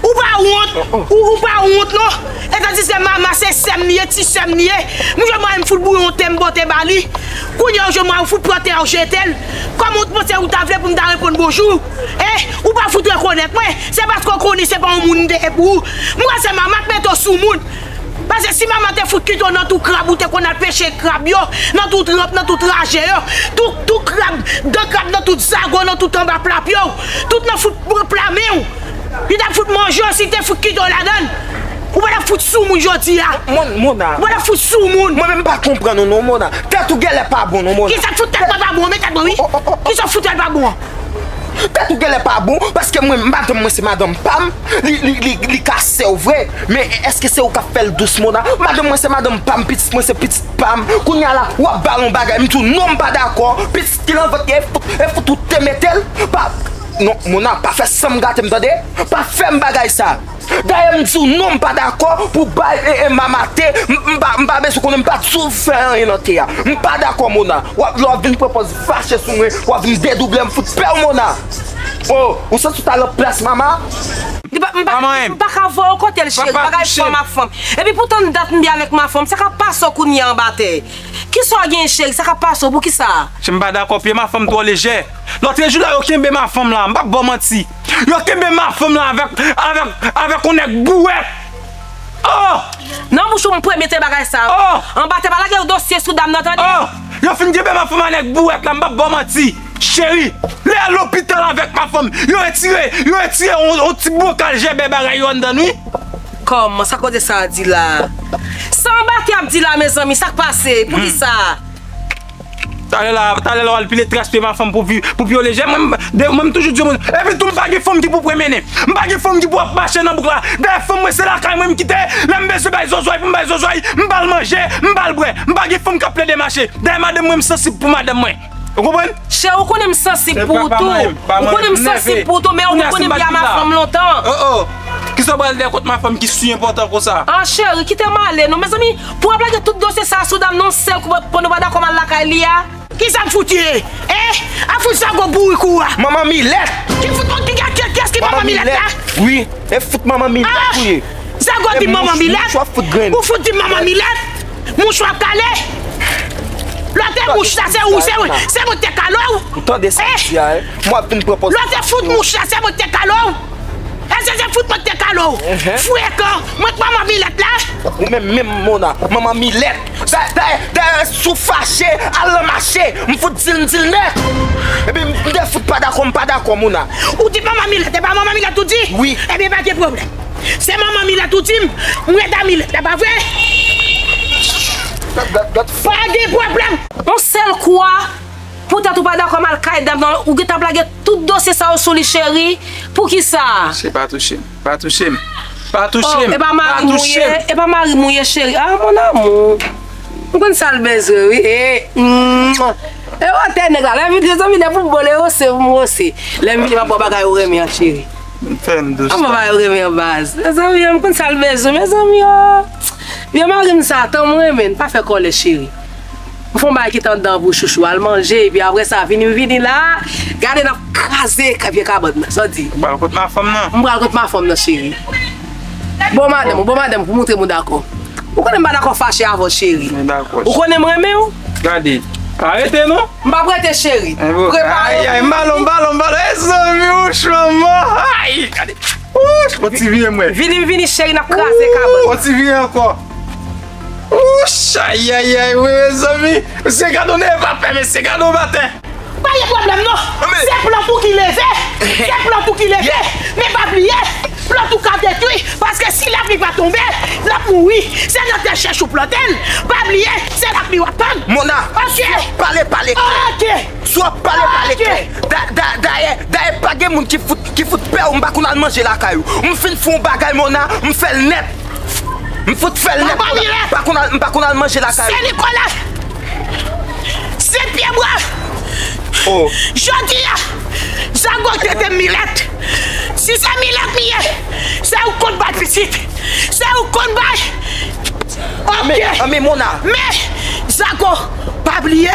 Ou pa wont? Ou, ou pa wont non? E tandiske mama se sè m li ye, ti sè m li ye. M jwenn mwayen m fout bouyon te m pote ba li. Kounye a ou jwenn mwayen ou fout plante a ou jete l. Kòman ou t panse ou ta vle pou m ta reponn bonjou? E ou pa fout rekonèt mwen. Se paske ou konnen se pa yon moun m te ye pou ou. M kwè se mama k mete w sou moun. Paske si mama te fout kite w nan tou krab, ou te konn al peche krab yo, nan tou tranp, nan tou traje yo, tou, tou krab, dan krab nan tout zago, nan tout anba pla pye w, tout nan fout pla men w. Li t ap fout manje w si te fout kite w ladan l. Ou pa t ap fout sou moun jodi a. Mon, Mona. Ou pa t ap fout sou moun. Mwen menm m pa konprann ou non, Mona. Tèt ou genlè pa bon non, Mona. Kisa k fout tèt mwen pa bon? Men tèt mwen wi. Kisa k fout tèt pa bon an? Tèt ou genlè pa bon, paske mwen, madanm mwen se madanm pa m, li, li, li, li ka sè w vre, men èske se ou k ap fè l dous, Mona? Madanm mwen se madanm pa m, pitit mwen se pitit pa m. Kounye a la, w ap ba l yon bagay, m di w non, m pa dakò, pitit ki nan vant li, e fout, e fout ou te mete l, pa, non, Mona, pa fè san m gate m, tande? Pa fè m bagay sa. Dayè m di w non, m pa dakò pou bay e, e mama te, m, m pa, m pa bezwen konnen, m pa di w fè anyen nan te a. M pa dakò, Mona. W ap, lè w ap vin pran pòz fache sou mwen, w ap vin dedouble m, fout pè w, Mona. O, ou santi w ta nan plas mama? Li pa, m pa, m pa ka voye w kote l, cheri, bagay fanm ak fanm. Epi poutan dat m byen avèk ma fanm, sa k ap pase w kounye a anba tè? Kisa w gen, cheri? Sa k ap pase w? Poukisa? Cheri, m pa dakò, pye ma fanm twò lejè. Lòt jou la, yo kenbe ma fanm la, m p ap ba w manti. Yo kenbe ma fanm la avèk, avèk, avèk yon nèg bouwèt. Oh! Nan bouch ou m premye te bagay sa. Oh! Anba tè pa lage yon dosye sou dam nan, tande? Oh! Yo fin kenbe ma fanm a nèg bouwèt la, m p ap ba w manti. Cheri, lè al lopital avèk ma fanm, yo retire, yo retire yon, yon ti bokal jèbè bagay yo anndan l, wi. Kòman, sa koze sa a di la? Sa anba tè ap di la, mezanmi, sa k pase? Poukisa? Talè la, talè la w al pile tras pye ma fanm pou pi, pou pye w lejè. Mwen, m, de, mwen m toujou di yon moun, epi tou m pa gen fanm ki pou pran mennen. M pa gen fanm ki pou ap mache nan bouk la. Dayè fanm mwen se lakay mwen m kite. Lè m bezwen bay zozway pou m bay zozway, m ba l manje, m ba l bwè. M pa gen fanm k ap plede mache. Dayè madanm mwen m sansib pou madanm mwen. Ou konprann? Cheri, ou konnen m sansib pou ou tou. Ou konnen m sansib pou ou tou, men ou konnen m byen a ma fanm lontan. Oh, oh. Kisa w pral fè kont ma fanm ki si enpòtan konsa? Ah, cheri, kite m ale non. Mezanmi, pou w ap lage tout dosye sa a sou dam nan yon sèl kou, pandan w pa dakò m al lakay li a? Kisa m fout ye? Eh? A fout zago bourik ou a? Manman Milèt! Ki fout, ki, ki, ki, kiyès ki manman Milèt la? Wi, e fout manman Milèt ou ye. Zago di manman Milèt? Ou fout di manman Milèt? Mouch w ap kale. Lòt te mouch la, se ou, se ou, se mwen te kale w. Ou tande sa m di a, eh? Mwen ap vin pran pòz. Lòt te fout mouch la, se mwen te kale w. Èske se fout mwen te kale w? Frekan, mwen k manman Milèt la. Ou menm, menm Mona, manman Milèt. Dayè, dayè, dayè, si w fache, al nan mache. M fout di l, m di l nèt. Epi m te fout pa dakò, m pa dakò, Mona. Ou di manman Milèt, e pa manman Milèt ou di? Wi. Ebyen, pa gen pwoblèm. Se manman Milèt ou di m, m ret a Milèt la, pa vre? Pa gen pwoblèm. Yon sèl kou a, poutèt ou pa dakò m al kay dam nan, ou gentan ap lage tout dosye sa yo sou li, cheri. Poukisa? Cheri, pa touche m. Pa touche m. Pa touche m. Oh, e pa mari m ou ye, e pa mari m ou ye, cheri. Ah, mon amour. M konn sa l bezwen, wi. E, mm, e wotè nèg la. Lè m vini, mezanmi, depi w bo le wose, m wose. Lè m vini, m ap ba w bagay ou renmen an, cheri. M fè m dous. An ba w bagay ou renmen an, baz. Mezanmi, m konn sa l bezwen, mezanmi, oh. Vye mari m sa, tan m renmen n, pa fè kòlè, cheri. M fè yon bagay ki t anndan pou chouchou, al manje, epi apre sa, vini, m vini la, gade n ap kraze ka-, pye kabann nan, sa w di? M pral kot ma fanm nan. M pral kot ma fanm nan, cheri. Bon madanm, bon madanm, pou moutre m ou dakò. Ou konnen m pa dakò fache avè w, cheri. M dakò. Ou konnen m renmen w. Gade, pa rete non. M p ap rete, cheri. Prepare w. Ay, ay, m balo, m balo, m balo. E zanmi, wouch, manman. Ay, gade. Wouch, on ti vire mwen. Vini, vini, cheri, n ap kraze kabann. On ti vire ankò. Wouch, ay, ay, ay, wi, mezanmi. Mesye, gade on nèg pa pè, mesye, gade on maten. Pa gen pwoblèm non. Se plant ou ki leve. Se plant ou ki leve. Men pa bliye, plant ou ka detwi. Paske si lapli pa tonbe, l ap mouri. Se nan tè chèch ou plante l. Pa bliye, se lapli w ap tann. Mona, pale, pale klè. Si w ap pale, pale klè. Da-, da-, dayè, dayè, pa gen moun ki fout, ki fout pè w. M pa konn al manje lakay ou. M fin fè yon bagay, Mona, m fè l nèt. M fout fè l nèt, Mona. M pa konn al, m pa konn al manje lakay ou. Se Nikola. Se Pyebwa. Oh. Jodi a, Zago trete m Milèt. Si se Milèt m ye, se ou k konn bay pitit. Se ou k konn bay. Ok. Anben, anben, Mona. Men, Zago, pa bliye,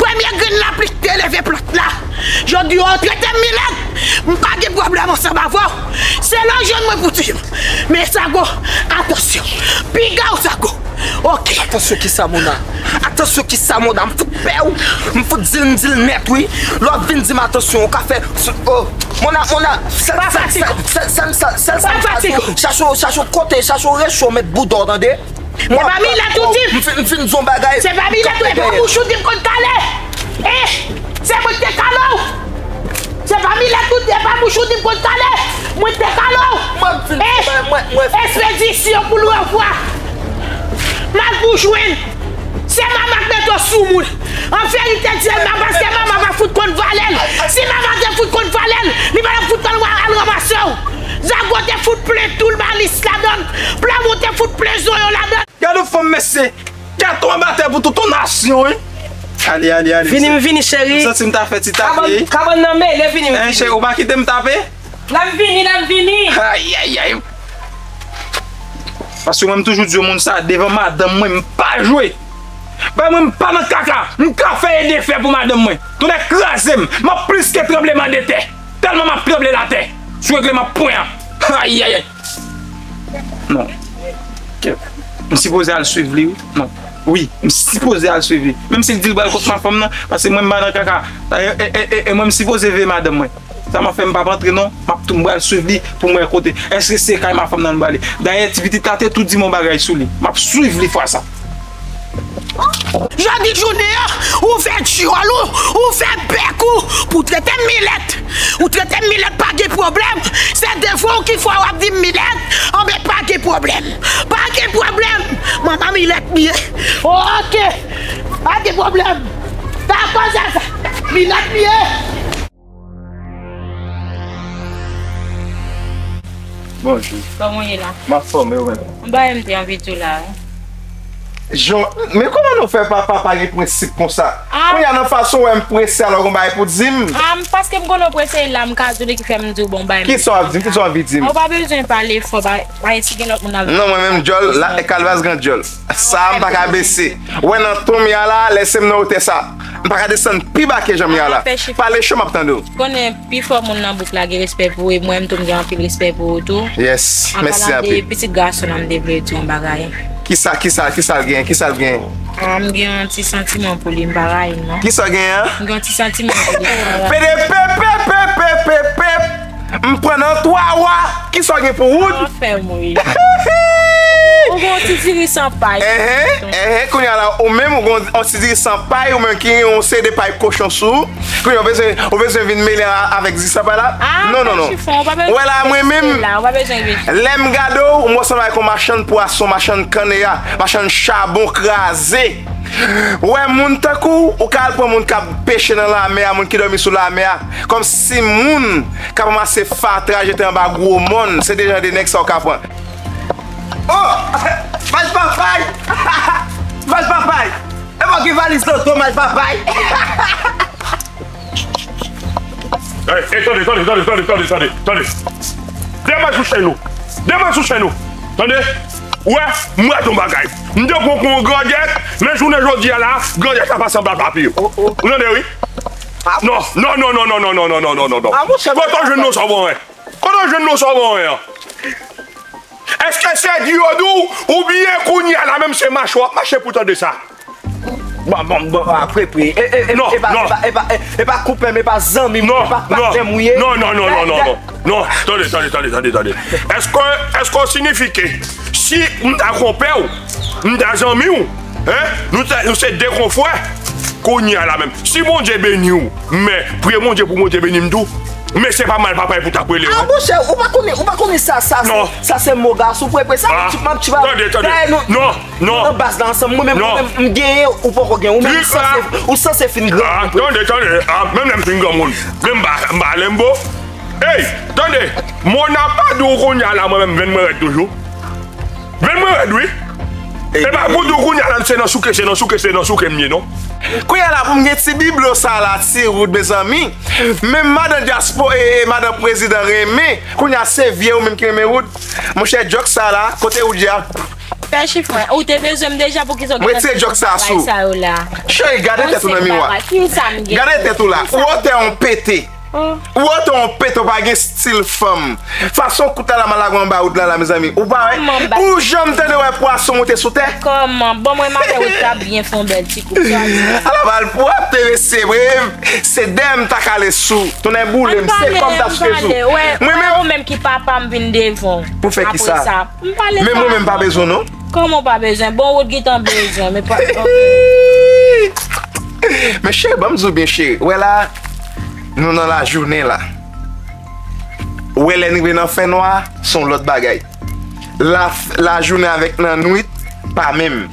premye grenn lapli k te leve plant la, jodi a ou trete m milèt, m pa gen pwoblèm ansanm avè w. Se lè w jwenn mwen pou di m. Men Zago, atansyon, piga w Zago. Ok. Atansyon kisa Mona? Atansyon kisa Mona? M fout pè w. M fout di l, m di l nèt wi. Lè w ap vin di m atansyon, ou ka fè. Oh, Mona, Mona, sèl, sèl, sèl, sèl, sèl, sèl, sèl, chache w, chache w kote, chache w recho, met bouda w tande. Se pa milèt ou di m? M fin, m fin di yon bagay. Se pa milèt ou, e pa bouch ou di m konn kale. Eh, se mwen ki te kale w. Se pa milèt ou di, e pa bouch ou di m konn kale. Mwen ki te kale w. Mwen fin di bagay, mwen, mwen. Espedisyon pou l wè w fwa. Mal pou jwenn. Se manman k mete w sou moun. An verite, di l manman, paske manman pa fout konn valè l. Si manman te fout konn valè l, li pa t ap fout al, al ranmase w. Zago te fout plen tou l malis ladan l. Plamou te fout plen zonyon ladan l. Gade yon fanm mesye. Kat anba tè pou tout yon nasyon, wi. Ale, ale, ale. Vini, m vini, cheri. M santi m ta fè ti tape. Kabann, kabann nan mele, vini, m vini. Cheri, ou pa kite m tape? Lè m vini, lè m vini. Ayayay. Paske mwen, m toujou di yo, moun sa, devan madanm mwen, m pa jwe. Bay mwen, m pa nan kaka. M ka fè e defè pou madanm mwen. Tonnè kraze m. M ap plis ke tranblemanntè. Tèlman m ap tranble latè. Sou regleman pwen an. Ayayay. Non. Ke, m sipoze al swiv li, wi. Non. Wi, m sipoze al swiv li. Menm si l di l pral kot mafanm nan, paske mwen m pa nan kaka. E, e, e, e, e mwen m sipoze veye madanm mwen. Sa m ap fè m p ap antre non, m ap tou m pral swiv li pou m wè kote. Èske se kay mafanm nan l prale? Dayè ti pitit la te tou di m yon bagay sou li. M ap swiv li fwa sa. Jodi jounen an, ou fè djòl ou, ou fè bèk ou, pou trete m milèt. Ou trete m milèt pa gen pwoblèm. Se devan w ki fwa w ap di m milèt, anben pa gen pwoblèm. Pa gen pwoblèm. Manman milèt m ye. Ok. Pa gen pwoblèm. Pa koze sa. Milèt m ye. Bonjou. Kòman w ye la? M anfòm, e ou menm? M pa wè m te anvi di w la, wi. Jan, men kòman nou fè papa pa gen prensip konsa? Ah. Kounye a nan fason w wè m prese, alò gon bagay pou di m. Ah, m, paske m konnen w prese la, m ka di w li ki fè m di w bon bagay. Kisa w ap di m? Kisa w anvi di m? Ou pa bezwen pale fò, ba, ba, si gen lòt moun ap. Non, mwen menm djòl, la, e kalbas gen djòl. Sa a m pa ka bese. Wè nan ton m ye a la, lese m nan wotè sa. M pa ka desann pi ba ke jan m ye a la. Pale cho m ap tande w. Konnen pifò moun nan bouk la gen respè pou ou, e mwen menm tou m gen anpil respè pou ou tou. Yes, mèsi anpil. An palan de pitit gason an, m te vle di yon bagay. Kisa, kisa, kisa l gen? Kisa l gen? Ah, m gen yon ti santiman pou li, m pa rayi l non. Kisa w gen an? M gen yon ti santiman pou li, m pa rayi l. Pede pep, pep, pep, pep, pep, pep. M pran nan twa wa. Kisa w gen pou Wood? Sa w fè m ri. Ou gen yon ti diri san pay. Enhen, enhen, kounye a la, ou menm, ou gen yon ti diri san pay, ou menm ki gen yon seri de pay kochon sou ou. Kounye a, ou bezwen, ou bezwen vin mele a, avèk diri san pay la? Ah, non, non, non. Ou wè la, mwen menm, lè m gade w, m wè w sanble avèk yon machann pwason, machann kanneya, machann chabon kraze. Ou wè moun tankou w, ou ka al pran moun k ap peche nan lamè a, moun ki dòmi sou lamè a. Kòmsi moun k ap ranmase fatra jete anba gwo mòn, se de jan de nèg sa w ka pran. Oh! Vaj papay! Vaj papay! E mwen ki valiz loto, vaj papay! Ey, ey, tande, tande, tande. Demen sou chenn ou. Demen sou chenn ou. Tande? Ou wè, m wè ton bagay. M te pran kon grandèt, men jounen jodi a la, grandèt la pa sanble ak papi yo. Ou tande, wi? Non, non, non, non. Kote w jwenn non sa w pran wè? Kote w jwenn non sa w pran wè an? Èske se di yo di w, oubyen kounye a la menm se mache w ap mache pou tande sa? Bon, bon, bon, apre, pre. E, e, e, non, e pa, non. E pa, e pa, e, e pa koupen m, e pa zanmi m, non, e pa patnè m ou ye. Non, non, non, non, non, non. Non, tande, tande, tande, tande, tande. Èske, èske w sinifike, si m ta konpè w, m ta zanmi w, hein? Nou ta, nou se de konfrè. Kounye a la menm, si Bondye beni w, men priye Bondye pou Bondye beni m tou. Men se pa mal papay pou t ap rele w. Ah, monchè, ou pa konnen, ou pa konnen sa, sa, non, sa se mo gason, pre, pre, sa, ah, m ap tchwa. Tande, tande. Non. Non. Nou nan baz la ansanm. Mwen menm, non, mwen menm, m genyen, ou poko gen. Ou menm, ou sanse, ou sanse fin granmoun. Ah, tande, tande. Ah, menm lè m fin granmoun. Men m pa, m pa Lembo. Ey, tande. Mona pa di w kounye a la, mwen menm, venn mwen rèd toujou. Venn mwen rèd, wi. E pa pou di w kounye a la, se nan souke, se nan souke, se nan souke m ye, non. Kounye a la, pou m gen ti biblo sa la, ti Wood, mezanmi. Menm madan dyaspo, e, e, madan prezidan renmen. Kounye a, se vye ou menm ki renmen Wood. Monchè, djòk sa la, kote Wood ye a? Fè chif mwen. Ou te bezwen m deja, poukisa w gentan Retire djòk sa sou. Cheri, gade tèt ou nan miwa. Gade tèt ou la. Ou wotè yon pete. Ou wotè yon pete, ou pa gen stil fanm. Fason kout la la mal lage anba wout la la, mezanmi. Ou pa wè? Ou janm tande wè pwason monte sou tè? Kòman? Bon, mwen, maten, ou t ap byen fè yon bèl ti koup. Ala mal pwòp, te mesye, bre. Se dèyè m ta kale sou. Tounen boule m, se kòm ta sou sou. Mwen menm. Ou menm ki papa m vin devan. Pou fè kisa? Menm mwen menm pa bezwen non. Kòman w pa bezwen? Bon, ou t gentan bezwen, men pa. Men cheri, ban m di w byen cheri. Wè la, nou nan lajounen la. Wè lè n rive nan fènwa, se yon lòt bagay. La, lajounen avèk lannwit, pa menm.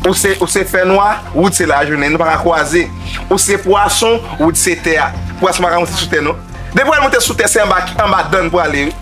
Ou se, ou se fènwa, wout se lajounen. Nou pa ka kwaze. Ou se pwason, wout se tè a. Pwason pa ka monte sou tè non. Depi w al monte sou tè, se anba, anba dan n pwale wi.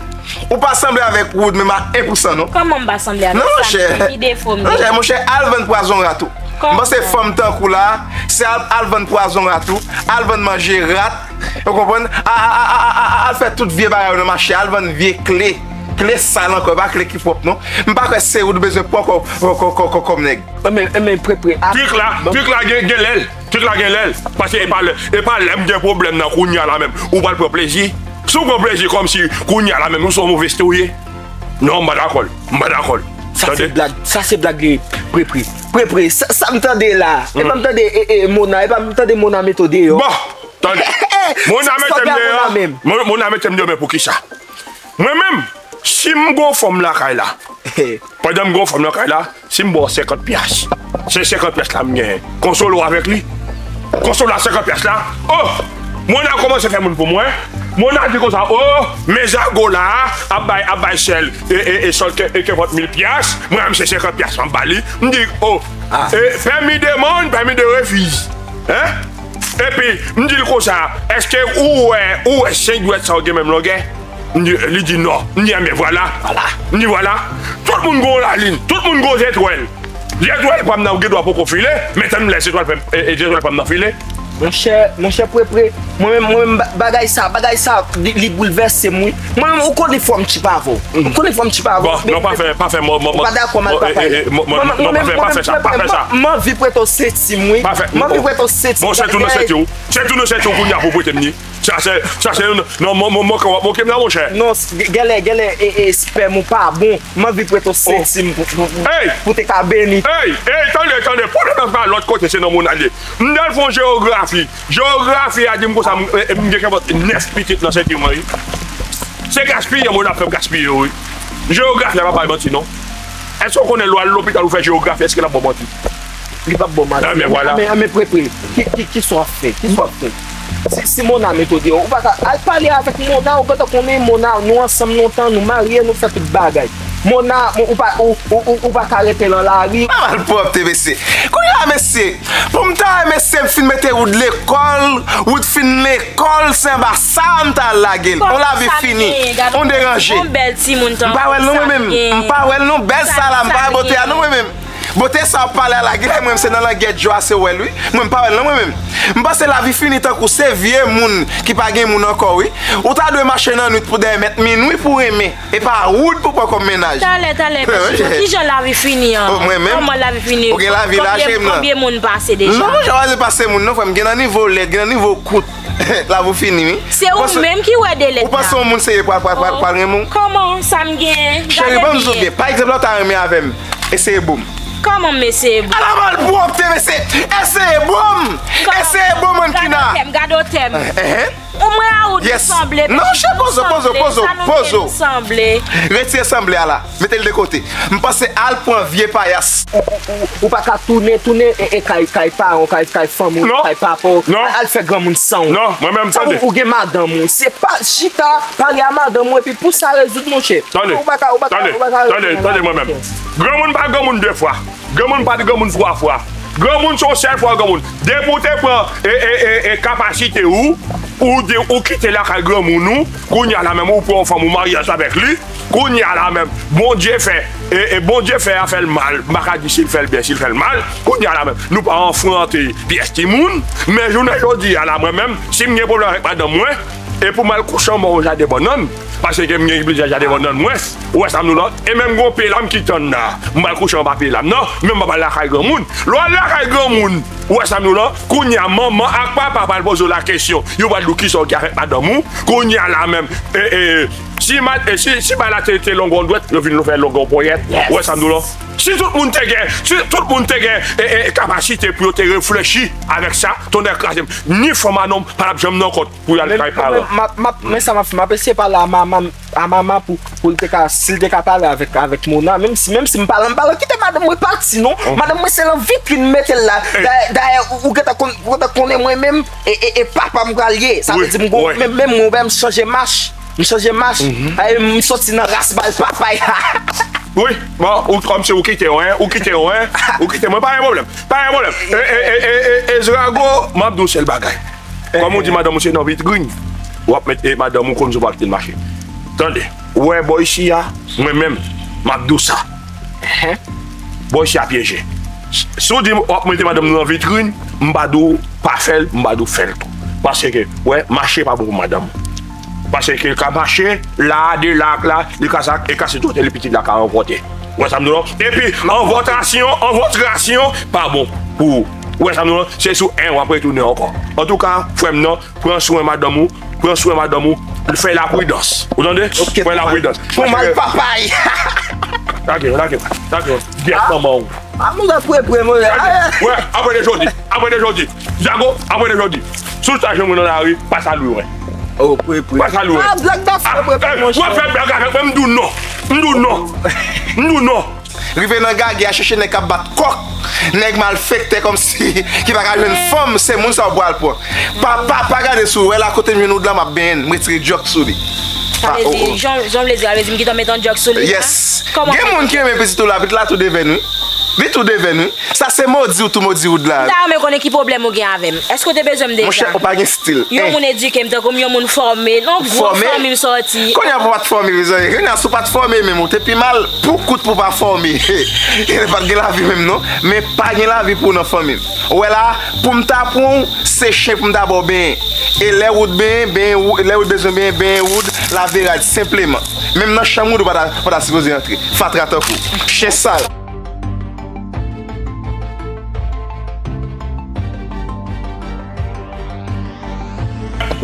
Ou pa sanble avèk Wood menm a en pou san non. Kòman m pa sanble avèk sa? Non, monchè. Ki defo m genyen? Non, monchè, monchè, al vann pwazon rat ou. M panse fanm tankou la, se al, al vann pwazon rat ou, al vann manje rat, ou konprann? A, a, a, a, a, al fè tout vye bagay yo nan mache, al vann vye kle. Kle sal ankò, e pa kle ki pwòp non. M pa kwè se Wood ou bezwen pran kò, kò, kò, kò, kò, kòm nèg. Enben, enben, pre, pre, a, trik la, trik la gen, gen lèl. Trik la gen lè l. Paske e pa lè, e pa lè m gen pwoblèm nan kounye a la menm. Ou pral pran plezi. Si w pran plezi kòmsi kounye a la menm, ou se yon move stil ou ye. Non, m pa dakò l. M pa dakò l. Sa se blag, sa se blag li ye. Pre, pre. Pre, pre. Sa, sa m tande la. E pa m tande e, e, Mona, e pa m tande Mona mete w deyò. Bon, tande. Mona mete m deyò. Mona mete m deyò, men poukisa? Mwen menm, si m gon fanm lakay la, pandan m gon fanm lakay la, si m ba w senkant pyas, se senkant pyas la m genyen. Konsole w avèk li. Konsole w ak senkant pyas la. Oh! Mona kòmanse fè moun pou mwen. Mona di konsa, oh, men zago la ap bay, ap bay sèl e, e, e sòl ke, e kenpòt mil pyas. Mwen menm se senkant pyas m ap ba li. M di, oh, e pèmi de mande, pèmi de refize. Hein? Epi, m di l konsa, èske ou wè, ou wè senk dwèt sa yo gen menm longè? M di, li di non. M di, enben vwala. M di, vwala. Tout moun gon lalin, tout moun gon zetwèl. Zetwèl pa m nan gen dwa poko file, men tann lè zetwèl pa m, e, e, zetwèl pa m nan file. Monchè, monchè Prepre, mwen menm, mwen menm, ba-, bagay sa, bagay sa, li, li boulvèse m, wi. Mwen menm, ou konnen fò m tchipa avè w. Ou konnen fò m tchipa avè w. Bon, non, pa fè, pa fè, mwen, mwen, ou pa dakò m al pa pale. Mwen, mwen, mwen, mwen, mwen, mwen, mwen, mwen anvi prete w senti m, wi. Mwen anvi prete w senti m. Bon, se tou nan senti w. Se tou nan senti w kounye a pou w prete m li. Sa se, sa se, non, mwen, mwen, mwen, w ap moke m la, monchè. Non, s-, g-, genlè, genlè, e, e, spèm ou pa bon. Mwen anvi prete w senti m pou, pou, pou, pou te ka beni. Ey, ey, tande, tande. Pwoblèm nan pa lòt kote, se nan Mona l ye. M t al fè yon jewografi. Jewografi a di m konsa, m, e, m gen kenpòt nèf pitit nan senti mwen, wi. Se gaspiye Mona ap fè m gaspiye yo, wi. Jewografi a pa bay manti, non. Èske w konnen lè w al lopital ou fè jewografi, èske l ap ba w manti? Li p ap ba w manti. Enben, vwala. Men, men, Prepre, ki, ki, kisa w ap fè? Kisa w ap fè? Si, si Mona mete w deyò, ou pa ka al pale avèk Mona, ou gentan konnen Mona, nou ansanm lontan, nou marye, nou fè tout bagay. Mona, ou pa, ou, ou, ou, ou pa ka rete nan lari. Pa malpwòpte, mesye. Kounye a, mesye, pou m ta wè mesye m fin mete Wood lekòl, Wood fin lekòl, se anba sa a m ta al lage l. On lavi fini. On deranje. M pa wè l non, mwen menm. M pa wè l non. Bèl sa la, m pa wè bote a non, mwen menm. Bote sa w ap pale a la, genlè mwen menm se nan langèt jo a se w wè l wi. Mwen m pa wè l non mwen menm. M panse lavi fini tankou se vye moun ki pa gen moun ankò wi. Ou ta dwe mache nan nwit pou dèyè mèt minwi pou renmen. E pa Wood pou pran kòm mennaj. Talè, talè, mesye, kijan lavi fini an? Kòman lavi fini? Ou gen lavi la, cheri m nan. Konbyen moun pase deja? Non, mwen jan pase moun non, frè m, gen nan nivo lèd, gen nan nivo kout. Lavi w fini wi. Se ou menm ki wè de lèd la. Ou panse yon moun serye pral, pral, pral, pral renmen w? Kòman sa m gen? Cheri, ban m di w byen. Pa egzanp, lè w ta renmen avè m, eseye bo m. Kòman m eseye bo w? Ala malpwòpte, mesye! Eseye bo m! Eseye bo m, Ankina! Gade otè m, gade otè m. Ou mwen a ou nou sanble. Non, chè, poze w, poze w, poze w, poze w. Retire sanble a la. Mete l de kote. M panse al pran vye payas. Ou, ou, ou, ou pa ka tounen, tounen e, e kay, kay paran w, kay, kay fanmi w, kay papa w. Al, al fè granmoun san w. Non, mwen menm, tande. Ou, ou gen madanm ou. Se pa chita, pale a madanm ou epi pou sa rezoud, monchè. Tande, ou pa ka, ou pa ka, tande, ou pa ka tande, tande mwen menm. Granmoun pa granmoun de fwa. Granmoun pa granmoun twa fwa. Granmoun se yon sèl fwa granmoun. Depi w te pran e, e, e, e kapasite ou, ou de, ou kite lakay granmoun ou, kounye a la menm ou pran yon fanm ou maryaj avèk li, kounye a la menm, Bondye fè, e, e Bondye fè a fè l mal, m pa ka di si l fè l byen, si l fè l mal, kounye a la menm, nou pa anfrante pyès timoun, men jounen jodi a la mwen menm, si m gen pwoblèm avèk madanm mwen, e pou m al kouche anba yon jaden bannann, paske m gen plizyè jaden bannann mwen, ou wè sa m di w la, e menm gen yon pye la m ki tann la, m al kouche anba pye la m nan, men m pa al lakay granmoun. Lè w al lakay granmoun, ou wè sa m di w la, kounye a manman ak papa pral poze w lakesyon, yo pral di w kisa w gen avèk madanm ou, kounye a la menm, e, e, si, ma, e, si, si bagay la te, te longon dwèt, yo vin fè longon ponyèt, ou wè sa m di w la. Si tout moun te gen, si tout moun te gen, e, e, kapasite pou yo te reflechi avèk sa, tonnè kraze m, ni fanm a nonm pa t ap janm nan kont pou y al kay paran. Mwen, m ap, m ap, men sa m ap fè, m ap eseye pale a manman, a manman pou, pou l te ka, si l te ka pale avèk, avèk Mona, menm si, menm si m pa la, m pa la, kite madanm mwen pati, non. Madanm mwen se nan vitrin m mete l la. Dayè, dayè, ou, ou gentan konn, ou gentan konnen mwen menm, e, e, e papa m pral ye. Sa vle di m gon, menm, menm mwen, m chanje mach. M chanje mach. Ay, m soti nan ras bal papay. Wi, bon, ou, kòm se ou kite yo, en, ou kite yo, en, ou kite mwen, pa gen pwoblèm, pa gen pwoblèm. E, e, e, e, e, Ezra Go, m ap di w sèl bagay. Kòm ou di madanm ou se nan vitrin, w ap met, e, madanm ou kòmsi w p ap kite l mache. Tande, ou wè bò isi a, mwen menm, m ap di w sa. Bò isi a pyeje. Si w di w ap mete madanm nou nan vitrin, m pa di w pa fè l, m pa di w fè l tou. Paske, wè, mache pa bon pou madanm ou. Paske l ka mache, la, de la ak la, li ka sa, e ka se tout, e li pitit la ka rankontre. Ou wè sa m di w la? Epi, anvòtrasyon, anvòtrasyon, pa bon pou ou. Ou wè sa m di w la? Se sou en w ap retounen ankò. Antouka, frè m nan, pran swen madanm ou, pran swen madanm ou, fè lapridans. Ou tande? Fè lapridans. Pou mal papay. Lage, lage, lage. Gyèt manman w. A, mwen prepre, mwen. Wè, apre de jodi, apre de jodi. Zago, apre de jodi. Si w ta jwenn mwen nan lari, pa salye mwen. Oh, prepre. Pa salye mwen. Ah, blag dafè, prepre, monchè. W ap fè blag avèk mwen, m di w non. M di w non. M di w non. Rive nan gagè a, chèche nèg k ap bat kòk. Nèg malfektè kòmsi ki pa ka jwenn fanm, se moun sa w pral pran. Pa, pa, pa gade sou, wè la kote m jwenn wood la, m ap benyen l, m retire djòk sou li. Sa vle di, jan, jan w vle di a, vle di m gentan met yon djòk sou li. Yes. Gen moun ki renmen pitit ou la, pitit la tou devèn wi. Li tou devèn wi. Sa se modi ou tou modi wood la. M ta renmen konnen ki pwoblèm ou gen avè m. Èske w te bezwen m deja? Monchè, ou pa gen stil. Yon moun edike m tankou m, yon moun fòme. Non, gwo fanmi m sòti. Kounye a pou w pa t fòme, mezanmi. Kounye a si w pa t fòme menm, ou te pi mal. Pou kout pou pa fòme. Pa t gen lavi menm non. Men pa gen lavi pou w nan fanmi m. Ou wè la, pou m ta pran w, se chen pou m ta ba w benyen. E lè wood benyen, benyen wood, lè wood bezwen benyen, benyen wood, laverad, senpleman. Menm nan chanm wood, ou pa ta, pa ta sipoze antre. Fatra tankou w. Chen sal.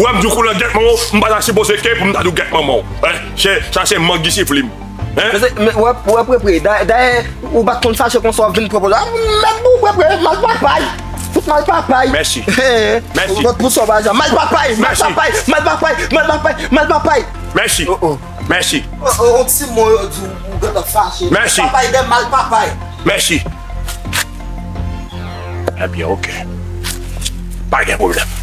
Ou wè m di w koulè gyèt manman w, m pa ta sipoze ke pou m ta di w gyèt manman w. Hein? Se, sa se mangi sifli m. Hein? Men se, men, w ap, w ap prepre. Da-, dayè, ou pa t konn fache konsa, w ap vin pran pòz. Ah, mèt pou w prepre, mal papay. Tout mal papay. Mèsi. Mèsi. Pou, pou sòvajan. Mal papay, mal papay, mal papay, mal papay, mal papay. Mèsi. Oh, oh. Mèsi. Oh, oh, on ti mo yo di w, ou gentan fache. Mèsi. Papay de mal papay. Mèsi. Ebyen, oke. Pa gen pwoblèm.